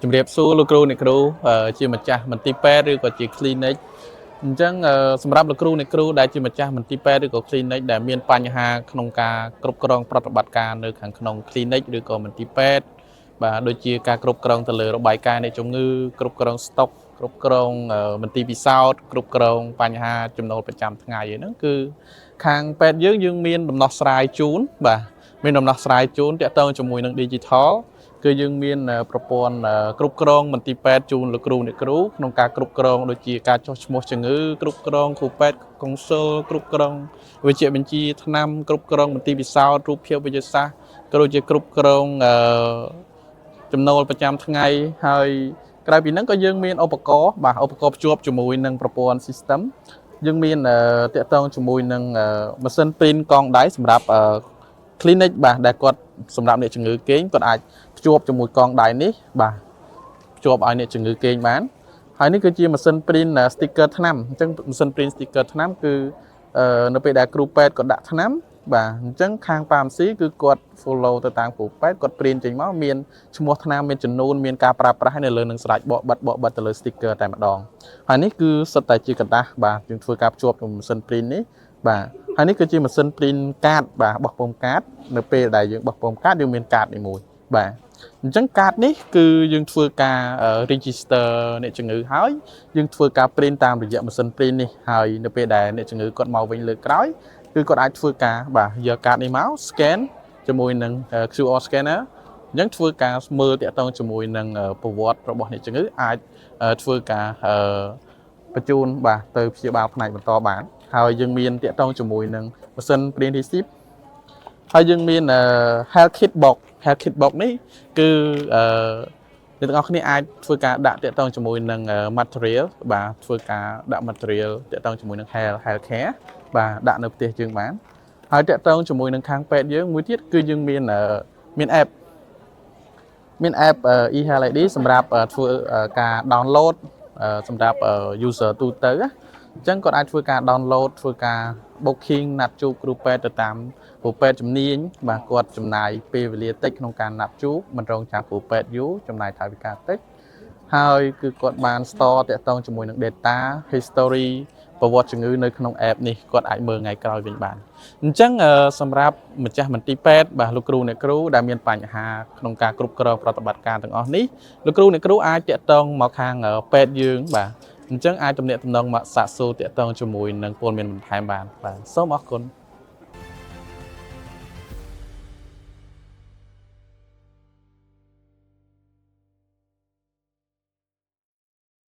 ជំរាបសួរលោកគ្រូអ្នកគ្រូជាម្ចាស់មន្ទីរពេទ្យឬក៏ជា clinic អញ្ចឹងសម្រាប់លោកគ្រូអ្នកគ្រូដែលជាម្ចាស់មន្ទីរពេទ្យឬក៏ clinic ដែលមានបញ្ហាក្នុងការគ្រប់គ្រងប្រតិបត្តិការនៅខាងក្នុង clinic ឬក៏មន្ទីរពេទ្យបាទដូចជាការគ្រប់គ្រងទៅលើរបាយការណ៍នៃជំងឺគ្រប់គ្រង stock គ្រប់គ្រងមន្ទីរពិសោធន៍គ្រប់គ្រងបញ្ហាចំណូលប្រចាំថ្ងៃហ្នឹងគឺខាងពេទ្យយើងយើងមានដំណោះស្រាយជូនបាទមានដំណោះស្រាយជូនទាក់ទងជាមួយនឹង digital គឺយើងមានប្រព័ន្ធគ្រប់គ្រងមន្ទីរពេទ្យជូនលោកគ្រូអ្នកគ្រូក្នុងការគ្រប់គ្រងដូចជាការចុះឈ្មោះជំងឺគ្រប់គ្រងគ្រូពេទ្យកុងស៊ុលគ្រប់គ្រងវិជ្ជាបញ្ជីថ្នាំគ្រប់គ្រងមន្ទីរពិសោធន៍រូបភាពវិទ្យាសាស្ត្រក៏ដូចជាគ្រប់គ្រងចំណូលប្រចាំថ្ងៃហើយក្រៅពីហ្នឹងក៏យើងមានឧបករណ៍បាទឧបករណ៍ភ្ជាប់ជាមួយនឹងប្រព័ន្ធ system យើងមានទាក់ទងជាមួយនឹងម៉ាស៊ីន print កងដៃសម្រាប់ clinic បាទដែលគាត់សម្រាប់អ្នកជំងឺគេងគាត់អាចភ្ជាប់ជាមួយកងដៃនេះបាទភ្ជាប់ឲ្យអ្នកជំងឺគេងបានហើយនេះគឺជាម៉ាស៊ីន print sticker ថ្នាំអញ្ចឹងម៉ាស៊ីន print sticker ថ្នាំគឺនៅពេលដែលគ្រូពេទ្យគាត់ដាក់ថ្នាំបាទអញ្ចឹងខាង pharmacy គឺគាត់ follow ទៅតាមគ្រូពេទ្យគាត់ print ចេញមកមានឈ្មោះថ្នាំមានចំនួនមានការប្រើប្រាស់នៅលើនឹងស្រេចបកបិទបកបិទទៅលើ sticker តែម្ដងហើយនេះគឺសុទ្ធតែជាក្រដាសបាទយើងធ្វើការភ្ជាប់ជាមួយម៉ាស៊ីន print នេះបាទហើយនេះគឺជាម៉ាស៊ីន print កាតបាទបោះពុម្ពកាតនៅពេលដែលយើងបោះពុម្ពកាតយើងមានកាតនេះមួយបាទអញ្ចឹងកាតនេះគឺយើងធ្វើការ register អ្នកជំងឺហើយយើងធ្វើការ print តាមរយៈម៉ាស៊ីន print នេះហើយនៅពេលដែលអ្នកជំងឺគាត់មកវិញលើកក្រោយគឺគាត់អាចធ្វើការបាទយកកាតនេះមក scan ជាមួយនឹង QR scanner អញ្ចឹងធ្វើការមើលទាក់ទងជាមួយនឹងប្រវត្តិរបស់អ្នកជំងឺអាចធ្វើការបញ្ជូនបាទទៅព្យាបាលផ្នែកបន្តបានហើយយើងមានទាក់ទងជាមួយនឹងម៉ាស៊ីន print receipt ហើយយើងមាន health kit box health kit box នេះគឺអ្នកទាំងអស់គ្នាអាចធ្វើការដាក់ទាក់ទងជាមួយនឹង material បាទធ្វើការដាក់ material ទាក់ទងជាមួយនឹង health care បាទដាក់នៅផ្ទះយើងបានហើយទាក់ទងជាមួយនឹងខាងពេទ្យយើងមួយទៀតគឺយើងមានមាន app មាន app eHealth ID សម្រាប់ធ្វើការ download សម្រាប់ user ទូទៅណាអញ្ចឹងគាត់អាចធ្វើការ download ធ្វើការ booking ណាត់ជួបគ្រូពេទ្យទៅតាមគ្រូពេទ្យជំនាញបាទគាត់ចំណាយពេលវេលាតិចក្នុងការណាត់ជួបមិនរងចាំគ្រូពេទ្យយូរចំណាយថវិកាតិចហើយគឺគាត់បាន store ទាក់ទងជាមួយនឹង data history ប្រវត្តិជំងឺនៅក្នុង app នេះគាត់អាចមើលថ្ងៃក្រោយវិញបានអញ្ចឹងសម្រាប់ម្ចាស់មន្ទីរពេទ្យបាទលោកគ្រូអ្នកគ្រូដែលមានបញ្ហាក្នុងការគ្រប់គ្រងប្រតិបត្តិការទាំងអស់នេះលោកគ្រូអ្នកគ្រូអាចទាក់ទងមកខាងពេទ្យយើងបាទអញ្ចឹងអាចទំនាក់ទំនងមកសាកសួរទាក់ទងជាមួយនឹងព័ត៌មានបន្ថែមបានបាទសូមអរគុណ។